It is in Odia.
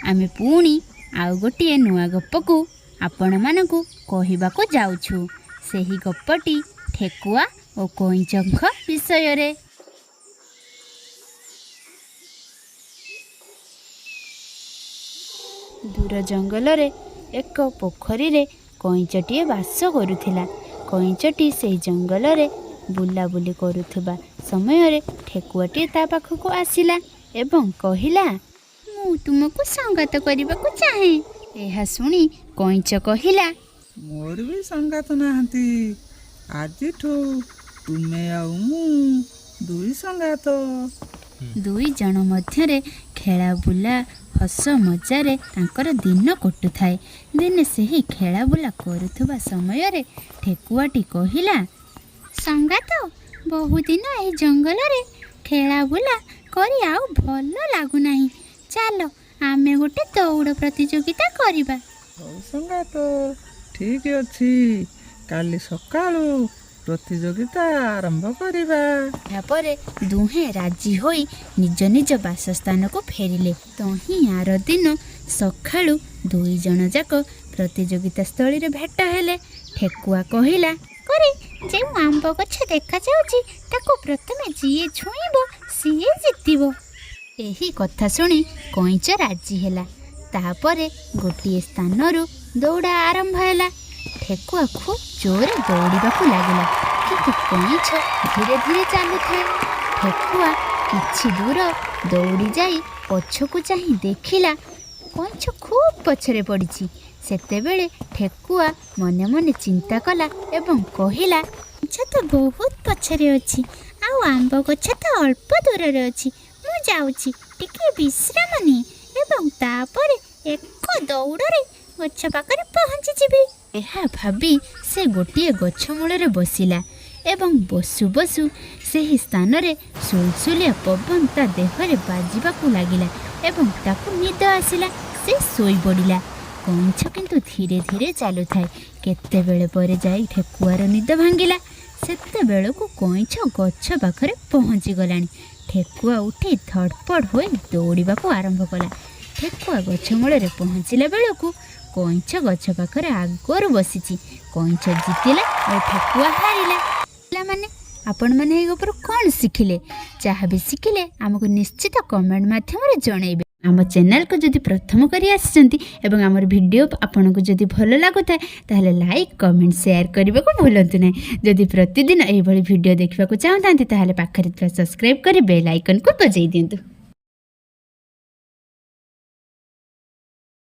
ଆମେ ପୁଣି ଆଉ ଗୋଟିଏ ନୂଆ ଗପକୁ ଆପଣମାନଙ୍କୁ କହିବାକୁ ଯାଉଛୁ। ସେହି ଗପଟି ଠେକୁଆ ଓ କଇଁଚଙ୍କ ବିଷୟରେ। ଦୂର ଜଙ୍ଗଲରେ ଏକ ପୋଖରୀରେ କଇଁଚଟିଏ ବାସ କରୁଥିଲା। କଇଁଚଟି ସେହି ଜଙ୍ଗଲରେ ବୁଲାବୁଲି କରୁଥିବା ସମୟରେ ଠେକୁଆଟିଏ ତା ପାଖକୁ ଆସିଲା ଏବଂ କହିଲା, ମୁଁ ତୁମକୁ ସଙ୍ଗାତ କରିବାକୁ ଚାହେଁ। ଏହା ଶୁଣି କଇଁଚ କହିଲା, ମୋର ବି ସଙ୍ଗାତ ନାହାନ୍ତି। ଆଜିଠୁ ତୁମେ ଆଉ ମୁଁ ଦୁଇ ସଙ୍ଗାତ। ଦୁଇ ଜଣ ମଧ୍ୟରେ ଖେଳା ବୁଲା, ହସ ମଜାରେ ତାଙ୍କର ଦିନ କଟୁଥାଏ। ଦିନେ ସେହି ଖେଳା ବୁଲା କରୁଥିବା ସମୟରେ ଠେକୁଆଟି କହିଲା, ସଙ୍ଗାତ, ବହୁଦିନ ଏହି ଜଙ୍ଗଲରେ ଖେଳା ବୁଲା କରି ଆଉ ଭଲ ଲାଗୁନାହିଁ। ଚାଲ, ଆମେ ଗୋଟେ ଦୌଡ଼ ପ୍ରତିଯୋଗିତା କରିବା। ହଉ ସଙ୍ଗାତ, ଠିକ୍ ଅଛି। କାଲି ସକାଳୁ ପ୍ରତିଯୋଗିତା ଆରମ୍ଭ କରିବା। ଏହାପରେ ଦୁହେଁ ରାଜି ହୋଇ ନିଜ ନିଜ ବାସସ୍ଥାନକୁ ଫେରିଲେ। ତହିଁ ଆର ଦିନ ସକାଳୁ ଦୁଇ ଜଣ ଯାକ ପ୍ରତିଯୋଗିତା ସ୍ଥଳୀରେ ଭେଟ ହେଲେ। ଠେକୁଆ କହିଲା, କରି ଯେଉଁ ଆମ୍ବ ଗଛ ଦେଖାଯାଉଛି, ତାକୁ ପ୍ରଥମେ ଯିଏ ଛୁଇଁବ ସିଏ ଜିତିବ। ଏହି କଥା ଶୁଣି କଇଁଚ ରାଜି ହେଲା। ତାପରେ ଗୋଟିଏ ସ୍ଥାନରୁ ଦୌଡ଼ା ଆରମ୍ଭ ହେଲା। ଠେକୁଆ ଖୁବ୍ ଜୋରରେ ଦୌଡ଼ିବାକୁ ଲାଗିଲା, କିନ୍ତୁ କଇଁଛ ଧୀରେ ଧୀରେ ଚାଲୁଥାଏ। ଠେକୁଆ କିଛି ଦୂର ଦୌଡ଼ି ଯାଇ ପଛକୁ ଚାହିଁ ଦେଖିଲା, କଇଁଛ ଖୁବ୍ ପଛରେ ପଡ଼ିଛି। ସେତେବେଳେ ଠେକୁଆ ମନେ ମନେ ଚିନ୍ତା କଲା ଏବଂ କହିଲା, କଇଁଛ ତ ବହୁତ ପଛରେ ଅଛି, ଆଉ ଆମ୍ବ ଗଛ ତ ଅଳ୍ପ ଦୂରରେ ଅଛି। ମୁଁ ଯାଉଛି ଟିକେ ବିଶ୍ରାମ ନିଏ ଏବଂ ତାପରେ ଏକ ଦୌଡ଼ରେ ଗଛ ପାଖରେ ପହଞ୍ଚିଯିବି। ଏହା ଭାବି ସେ ଗୋଟିଏ ଗଛ ମୂଳରେ ବସିଲା ଏବଂ ବସୁ ବସୁ ସେହି ସ୍ଥାନରେ ସୁଲସୁଲିଆ ପବନ ତା ଦେହରେ ବାଜିବାକୁ ଲାଗିଲା ଏବଂ ତାକୁ ନିଦ ଆସିଲା। ସେ ଶୋଇପଡ଼ିଲା। କଇଁଛ କିନ୍ତୁ ଧୀରେ ଧୀରେ ଚାଲୁଥାଏ। କେତେବେଳେ ପରେ ଯାଇ ଠେକୁଆର ନିଦ ଭାଙ୍ଗିଲା। ସେତେବେଳକୁ କଇଁଛ ଗଛ ପାଖରେ ପହଞ୍ଚିଗଲାଣି। ଠେକୁଆ ଉଠି ଧଡ଼ପଡ଼ ହୋଇ ଦୌଡ଼ିବାକୁ ଆରମ୍ଭ କଲା। ଠେକୁଆ ଗଛ ମୂଳରେ ପହଞ୍ଚିଲା ବେଳକୁ କଇଁଛ ଗଛ ପାଖରେ ଆଗରୁ ବସିଛି। କଇଁଛ ଜିତିଲା ଓ ଠେକୁଆ ହାରିଲା। ପିଲାମାନେ, ଆପଣମାନେ ଏହି ଗପରୁ କ'ଣ ଶିଖିଲେ? ଯାହା ବି ଶିଖିଲେ, ଆମକୁ ନିଶ୍ଚିତ କମେଣ୍ଟ ମାଧ୍ୟମରେ ଜଣାଇବେ। ଆମ ଚ୍ୟାନେଲକୁ ଯଦି ପ୍ରଥମ କରି ଆସିଛନ୍ତି ଏବଂ ଆମର ଭିଡ଼ିଓ ଆପଣଙ୍କୁ ଯଦି ଭଲ ଲାଗୁଥାଏ, ତାହେଲେ ଲାଇକ୍, କମେଣ୍ଟ, ସେୟାର କରିବାକୁ ଭୁଲନ୍ତୁ ନାହିଁ। ଯଦି ପ୍ରତିଦିନ ଏହିଭଳି ଭିଡ଼ିଓ ଦେଖିବାକୁ ଚାହୁଁଥାନ୍ତି, ତାହେଲେ ପାଖରେ ଥିବା ସବସ୍କ୍ରାଇବ୍ କରି ବେଲ୍ ଆଇକନ୍କୁ ବଜାଇ ଦିଅନ୍ତୁ।